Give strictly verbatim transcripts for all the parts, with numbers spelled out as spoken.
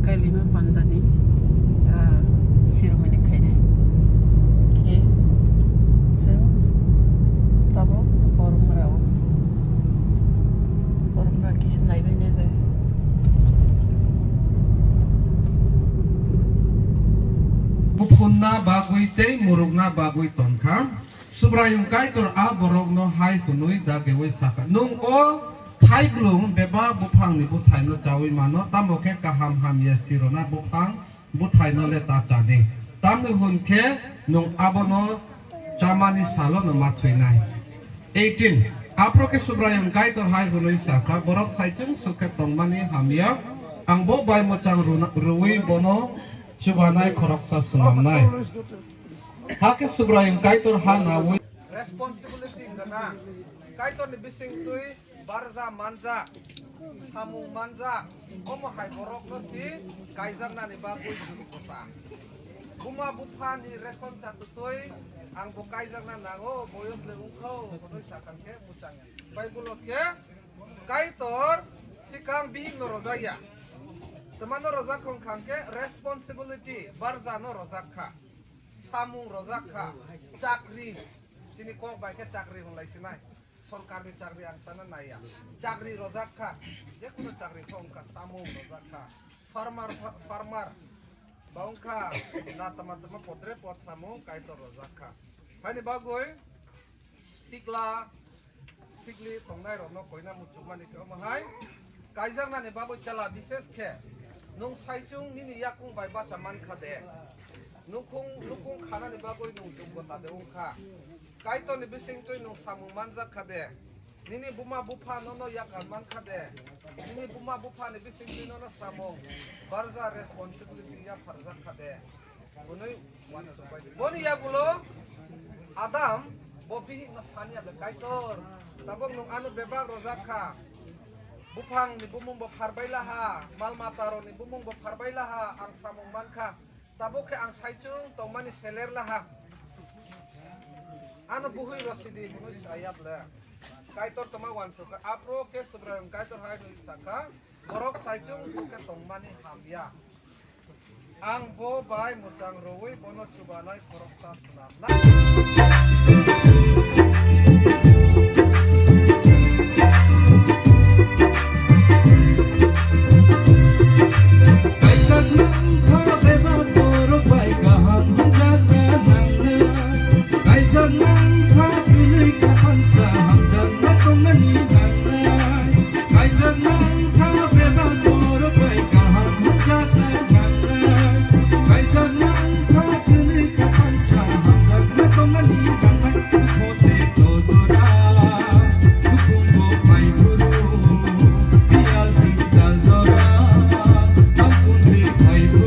Kailima pandani, ah, sirumani khainai. Khe chwng tabuk Boromrao. Boromra kisa naibai nai de. Buphunna bagwi tei murukna bagwi tongkha. Subraiyung Kaitor a borokno hai hwnwi dagiui sakha, "Nwng o thaiblung bebak buphangni bwthaino chaui mano, tamo khe kaham hamya sirona buphang bwthaino le ta chadi, tamni hwn khe nwng abono chamani salono ma thwinai." Eighteen. Aphuru khe Subraiyung Kaitor hai hwnwi sakha, "Borok saichung suk khe tongmani hamya, ang bo bai mwchang runa-, rwui bono chubanai khoroksa swnamnai." Hakhe Subraiyung Kaitor ha naui. Responsibility gwnang. Kaitorni bisingtwi barja manjak, samung manjak, omo hai borokno si kaijaknani bagwi jurukota. Buma buphani ration chatutwi ang bo kaijakna nango, boyos le wngkho, hwnwi sakha khe muchang. Bible-o khe Kaitor sikang bihikno rojak ya. Twmano rojak wngkha khe responsibility, barjano rojak kha. Samung rojak kha, chakri, chini kok bai khe chakri hwnlai sinai, sorkarni chakri ang sana naiya, chakri rojak kha, jekunu chakri khe wngkha samung rojak kha, farmer, fa-, farmer ba wngkha na tama tama potre pot samung Kaitor rojak kha, haini bagwi sikla sikli tongnai rokno koina muchungmani khe omo hai kaijaknani bagwi chwla bises khe nwng saichung nini yakung bai bacha mankha de, nukung nukung khanani bagwi nwng jogota de wngkha, Kaitorni bisingtwi nwng samung manjak kha de, nini buma bupha nono yakan mankha de, nini buma buphani bisingtwi nono samung barja responsibility yapharjak kha de. Hwnwi uansukbai di. Boni yagulo Adam bo bihikno sani ya ble, "Kaitor, tabuk nwng ano bebak rojak kha. Buphangni bumung bo pharbai laha, mal matarokni bumung bo pharbai laha, ang samung mankha. Tabuk khe ang saichung tongmani seler laha. Ano buhui rosidi," hwnwi sa ya ble. Kaitor tongma uansukha. Aphuru khe Subraiyung Kaitor hai hwnwi sakha, "Borok saichung suk khe tongmani hamya. Ang bo bai mwchang rwui bono chubanai khoroksa swnamnai." Kaisa nwng kha bebak borok bai kaham hwnjakna nangnai. Kaisa nwng kha twnwi kaphang sa hamjakna tongnani nangnai. Kaisa nwng kha bebak borok bai kaham hwnjakna nangnai. Kaisa nwng kha twnwi kaphang sa hamjakna tongnani nangnai. Khote to jora, kuthumbo phai phuru, biyal sing sal jora, bangkuni phai phuru.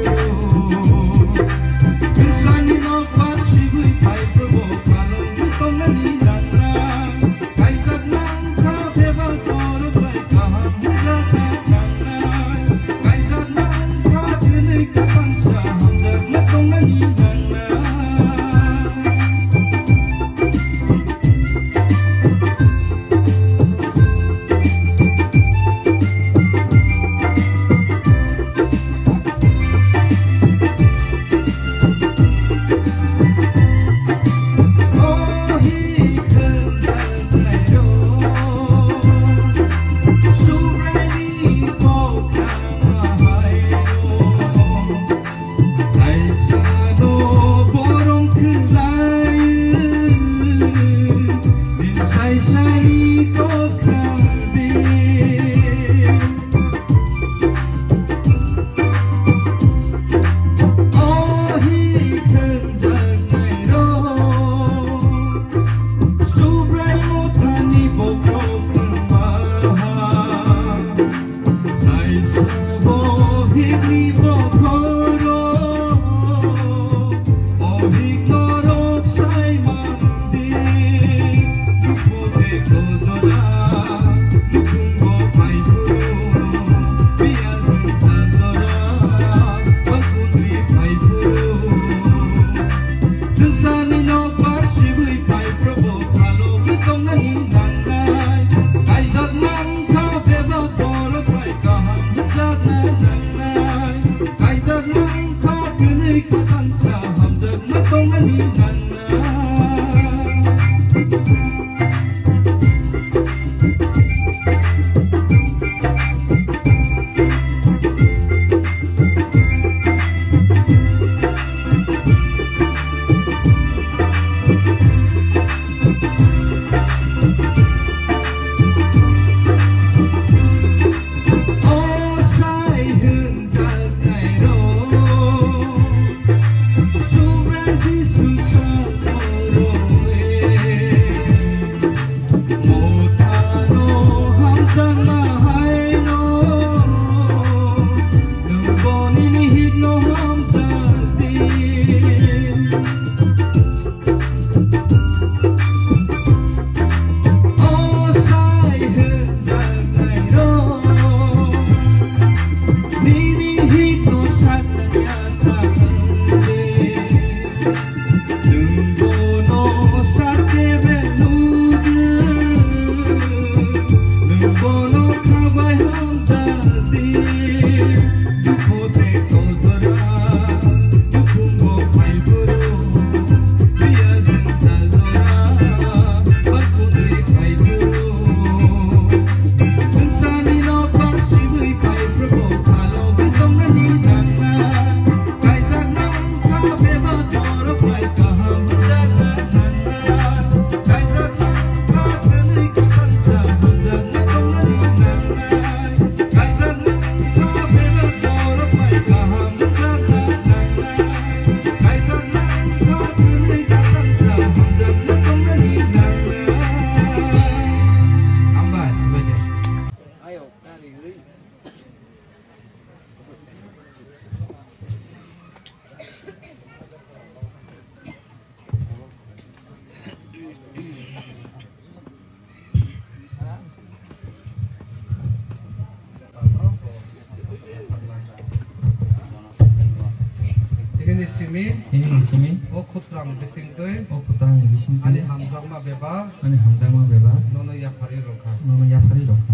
Simi. Nini simi. O khutrang bisingtwi. O khutrang bisingtwi. Ani hamjakma bebak. Ani hamjakma bebak. Nono yapharwi rwkha. Nono yapharwi rwkha.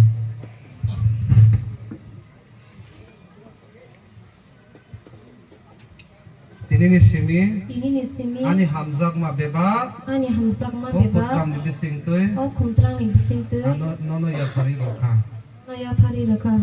Tinini simi. Tinini simi. Ani hamjakma bebak. Ani hamjakma bebak. O khutrangni bisingtwi. O khutrangni bisingtwi. Ano, nono yapharwi rwkha. Nono yapharwi rwkha.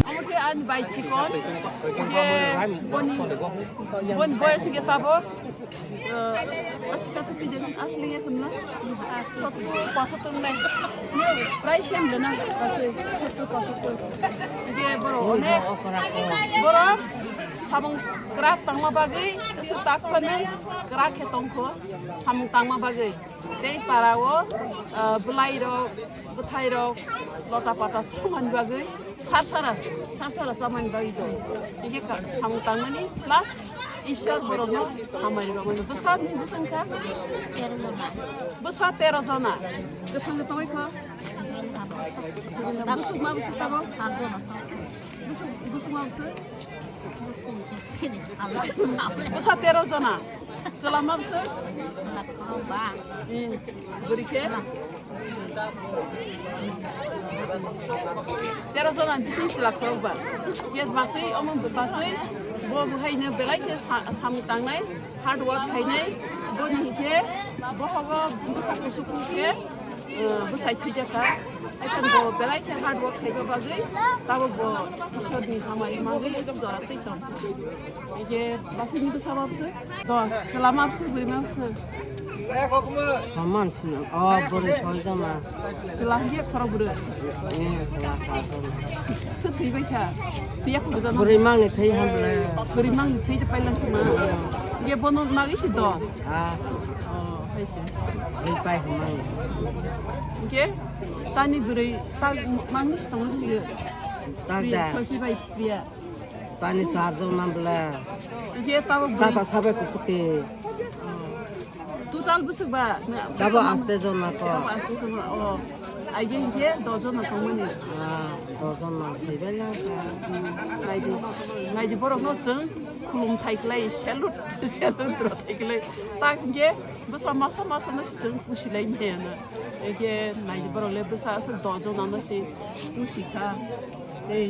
Omo khe ani bai chikon, je boni, boni boyos hwnkhe tabok, eh, aswk khe twi de asli ya hwnla, sottur, pochattor nai. Prai same le nang, aswk sottur, pochattor. Je borok onek, borok samung kwrak tangma bagwi, aswk tak phano kwrak khe tongkho samung tangma bagwi. Tei para o, ah, bwlai rok, bwthai rok, lota pata samani bagwi, sar sara, sar sara chamani bagwi tong. Hingke ka-, samung tangmani plus Ishwar borokno hamari rwmani. Bwsa ni bwswng kha? Bwsa tero jona. Kwthang kwthangwi kho? Bwswk ma bwswk tamo? Bwswk, bwswk ma bwswk? Bwsa tero jona. Chwla ma bwswk? Hmm, bwrwi khe? Tero jona bising chwla khorok ba. Yes, baswi, omo baswi. Bo bo haino belai khe sa-, samung tangnai, hard work khainai, boni hinkhe bohogo bwsa kusu kusu khe, eh, bwsai thwijakha. Haikhe bo belai khe hard work khaiba bagwi tabuk bo Ishorni hamari mangwi ese jora twi tong. Ege basini bwsa mabswk dos, chwla mabswk, bwrwi mabswk. Soman sino, o bwrwi soi jona. Chwla hinkhe khorok bwrwi. Eh, chwla sa jona. Khe thwibai kha. Thwiya kho bwsa. Bwrwi mangni thwi hamle. Bwrwi mangni thwi de pailang khna. Ege bono magi si dos. Ah. Oh, hai se. Ri pai hamang. Ege tani bwrwi tak mangni si tongno si. Tak da. Sosi bai priya. Tani sarjo mambla. Ege tabo bwrwi. Tata sabe kukuti. Total bwswk ba? Tabo aste jona ko. Tabo aste jona, oh. Aige hinkhe dos jona tongmani. Ah, dos jona thwibai na ka. Naidi, naidi borok no chwng khulum thai klai, salute, salute rw thai klai. Tak hinkhe bwsa masa masa no chwng kusi lai maya na. Hinkhe naidi borok le bwsa aswk dos jona no se kusi kha. Tei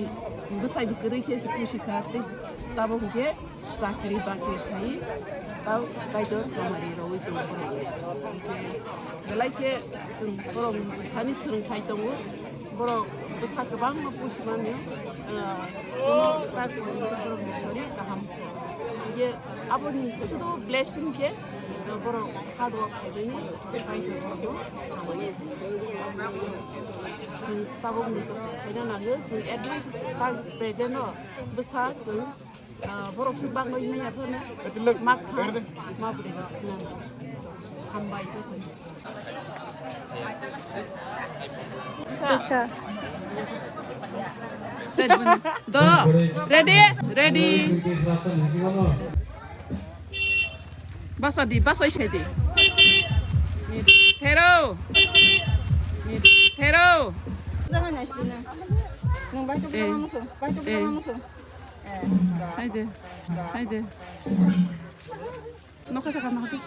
bwsai bo kwrwi khe se kusi kha. Tei tabo hinkhe chakri bakri khai tau Kaitor hamari rogwi tongo borok. Belai khe chwng borok thani swrwng khai tongo, borok bwsa kwbangma pusi mano, ah, borok ni sori kaham. Hinkhe aboni sudu blessing khe, ah, borok hard work khaimani Kaitor borokno hamari. Chwng tabuk ni khaina nango, chwng at least tak present o bwsa chwng Ah, borok se bangwi manya phano mak tha, ma bwrwi rok nang. Hambai joto. Pusa. Do, ready, ready. Basa di, basa isai di. Thero. Thero. Nang bai tu, eh, bai tu, eh. Hai de. Hai de. Nokha saka nokha.